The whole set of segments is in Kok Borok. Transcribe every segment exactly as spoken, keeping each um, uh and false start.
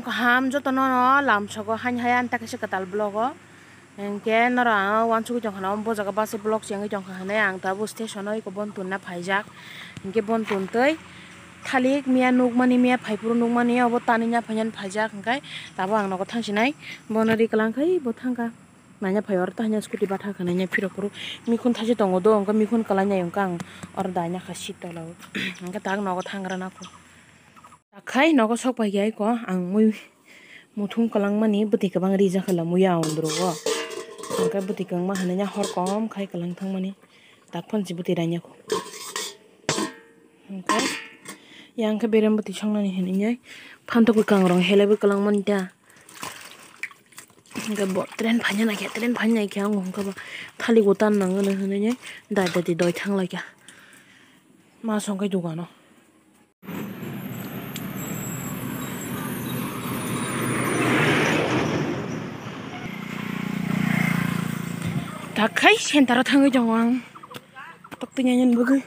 Kaham jotono no lamsogo haini hai ani ta kaisa kwtal vlog o. Hinkhe norok ang uansugui tongkha na, o jaga bus vlog se wngwi tongkha hinwi ang tabuk station o eko bon tonna phaijak. Hinkhe bon tontwi thalik miya nukmani, miya phaiphuru nukmani, obo tanina phainani phaijak, hinkhe tabuk ang nogo thangsinai. Bono ri kwlangkha, bo thangkha. Naina phai oro tahina scooty batha kha naina phirok phuru mikhun thachi tongo do, hinkhe mikhun kwlainai hinkhe ang oro daina kha seat tola o. Hinkhe tak nogo thangra nakho. Takhai nogo sok pai khe aiko ang mui muthung kwlangmani bwtwi kwbang rijak kha lamwi ya ondro o. Hinkhe bwtwi kwbangma hinwi ya hor kom khai kwlang thangmani tak phano se bwtwi rainai kho. Hinkhe yang khe berem bwtwi songnani hinwi ya phantok bwkang rok helaiwi kwlangmani ta. Hinkhe bo train phaina naikhe, train phaina naikhe ang hinkhe bo thalik bo tan nangmani hinwi ya dai dai doi thanglaikha. Ma songkhe dogano. Takhai center o thangwi tongo ang. Toktwi nai nani bagwi.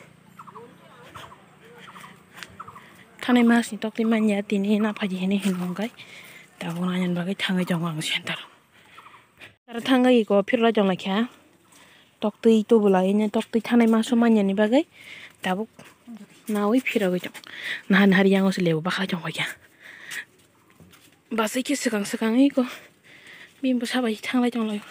Thanai masni toktwi manya tini naphaidi hinwi hino hwnkhe. Tabuk nai nani bagwi thangwi tongo ang center o. Aro thangwi eko phirwlai tonglaikha. Toktwi tubulai, ine toktwi thanai maso manyani bagwi tabuk nawi phirogwi tong. Nahan hari yango se lebu bakhai tongkha kya. Basai khe swkang swkang eko bini bwsa bai thanglai tonglaio.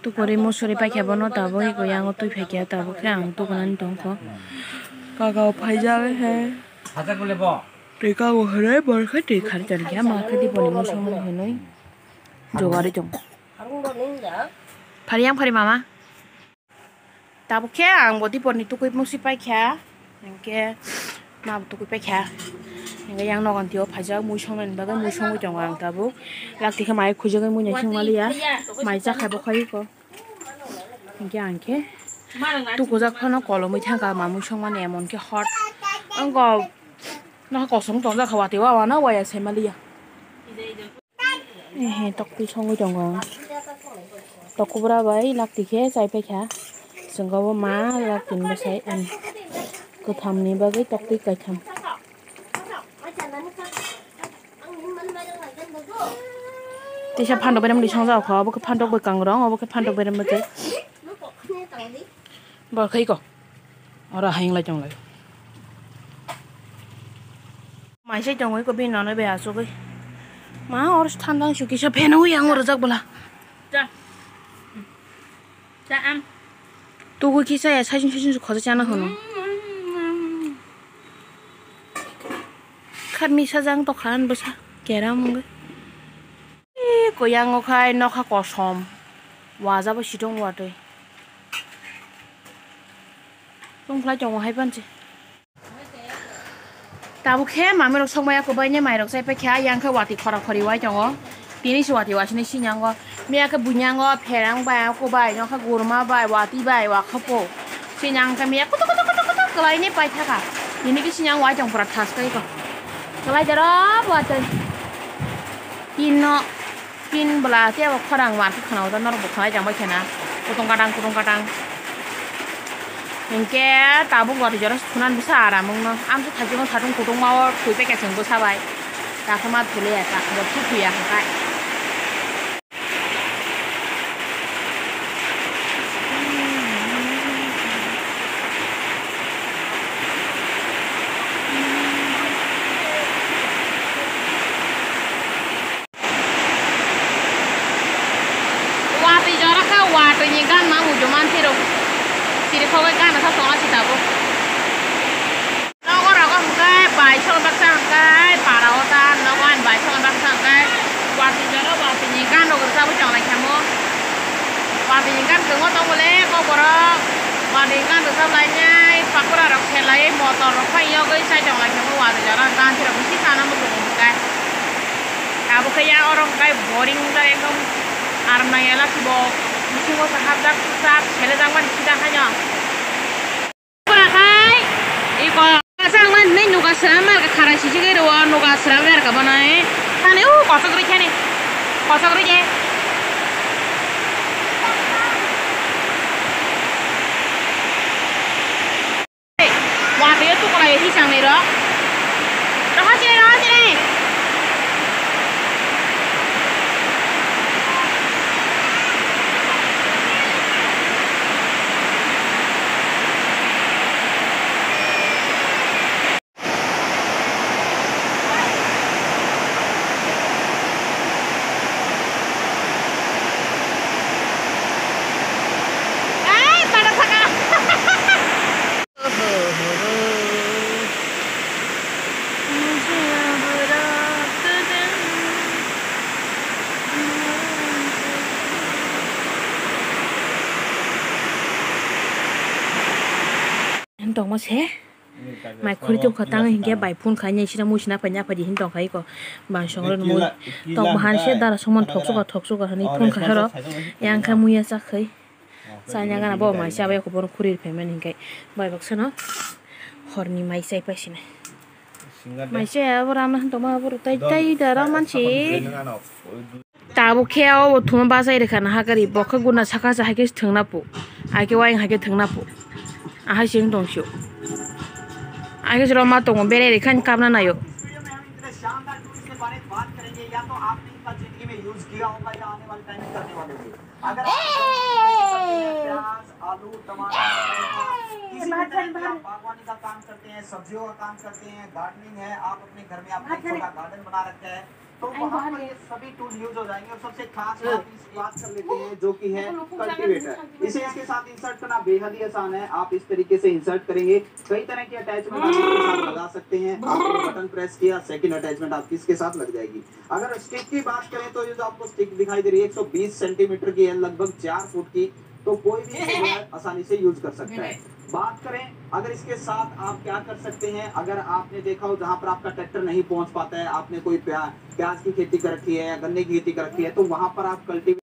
Tukuri musuri paikha bono tabuk eko yango twi phaikha tabuk khe ang tukunani tongkho. Kaka o phaijak he. Twi kago hwnwi borok khe twi khari tongkha ma khe diponi musungmani hwnwi jogari tong. Phari yang phari mama. Tabuk khe ang bo diporni tukui musi paikha, hinkhe ma bo tukui paikha, hinkhe yang nogon tio phaijak mui songnani bagwi mui songwi tongo ang tabuk. Lakti khe mai khujagwi mui naising maliya, mai chakha bo khai eko. Hinkhe ang khe tukujak phano kolomwi thangkha ma mui songmani emon khe hot wngkha, nokha kosom tongjak kha watwi wa wana waya sai maliya. Ehe, toktwi songwi tongo ang. Tokubra bai lakti khe chai paikha. Chwng obo ma lakti ni bwsai, em, kwtham ni bagwi toktwi kaitham. Teisa phantok berem ni songjak kha, obo khe phantok bwkang rong, obo khe phantok berem bwtwi. Bo khai ko. Oro hayung lai tong lai. Mai sai tongwi ko bini nono be asugwi. Ma oro thandang su kisa pheno yang oro jak bwla. Cha. Cha am. Tugu kisa ya saichung saichung su khoja chana hono. Kharmi sajang tokha an bwsa keram wngwi. Ee, koyango khai nokha kosom. Waja bo sitong watwi. Tongkhlai tongo hai panse. Tabuk khe mamirok sokmaya kwbaini mairok chai paikha, yang khe watwi khora khori wai tongo. Tini se watwi wasini sinyango. Miya khe bunyango pherang bai, ako bai, nokha gurma bai, watwi bai, wakhapo. Sinyang khe miya kutuk kutuk kutuk kutuk kwlaini paithaka. Tini khe sinyang wai tong pura thas kai ko. Kwlai dero watwi. Tino. Tin bwla tei abo khorang mar khe khwnao da norok bo khwnai tangbai khena kutung katang kutung katang. Hinkhe tabuk watwi jora se thunan bisa aram wngno. Amtwi thaichukno satung kutung ma o thwi paikha chwng bwsa bai. Takhe ma thuli ya ta bo thwi thwi ya hwnkhe. Watwi jora kha watwi ni gan ma muitu man thero. Siri khogwi gan kha tongna si tabuk. Nogo rogo hwnkhe bai song baksa hwnkhe para o ta nogo ani bai song baksa hwnkhe watwi jora watwi ni gan rok rwchabwi tong lai kha mo. Watwi ni gan kwbangma tongo le kok borok watwi ni gan rwchap lai nai pakura rok khe lai motor rok phai yogwi chai tong lai kha mo watwi jora gan thero bisi chana muchungo hwnkhe. Abo khe ya oro hwnkhe boring wngjak ekdom aram nangya lak bo bisingo se hapjak chak selejakmani sida haino. Pura khai iko sang man nei nuga sera mar ka khara sisi ke ro nuga sera mar ka banai. Thani u kosok ri khani. Kosok ri je. Tongma se mai khuri tong kha tang hinkhe bai phone khai nai sina mui sina phai nya phai di hin tong khai ko bang song ro mui tok bahan se dara songman thok suka thok suka hani phone khai ro yang kha mui ya chak khai chanya gana bo mai se abai ko bono khuri phaimani hinkhe bai baksa no horni mai chai pai sini mai se abo ramna hin tongma abo tai tai da raman si. Tabuk khe o bo thuma bachai rwkha na hakari, bo khe guna saka sa hai khe thwngna pu, hai khe wayang hai khe thwngna pu, ahai se wng tong sio, ahai khe se roma tongo, bere rikha ni kapna naio. अगर आप प्याज, आलू, टमाटर, किसी भी तरह की आप बागवानी का काम करते हैं, सब्जियों का काम करते हैं, गार्डनिंग है, आप अपने घर में आप एक छोटा गार्डन बना रखा है, तो वहाँ पर ये सभी टूल यूज़ हो जाएंगे। और सबसे खास बात, इस बात कर लेते हैं, जो कि है कल्टीवेटर। इसे इसके साथ इंसर्ट करना बेहद ही आसान है। आप इस तरीके से इंसर्ट करेंगे, कई तरह की अटैचमेंट आप इसके साथ लगा सकते हैं। आपने बटन प्रेस किया, सेकंड अटैचमेंट आपकी इसके साथ लग जाएगी। अगर स्टिक की बात करें, तो ये जो आपको स्टिक दिखाई दे रही है, एक सौ बीस सेंटीमीटर की है, लगभग चार फुट की, तो कोई भी इसे जो है आसानी से यूज़ कर सकता है। बात करें अगर इसके साथ आप क्या कर सकते हैं, अगर आपने देखा हो जहाँ पर आपका ट्रैक्टर नहीं पहुँच पाता है, आपने कोई प्या-, प्याज की खेती कर रखी है या गन्ने की खेती कर रखी है, तो वहाँ पर आप कल्टीवेटर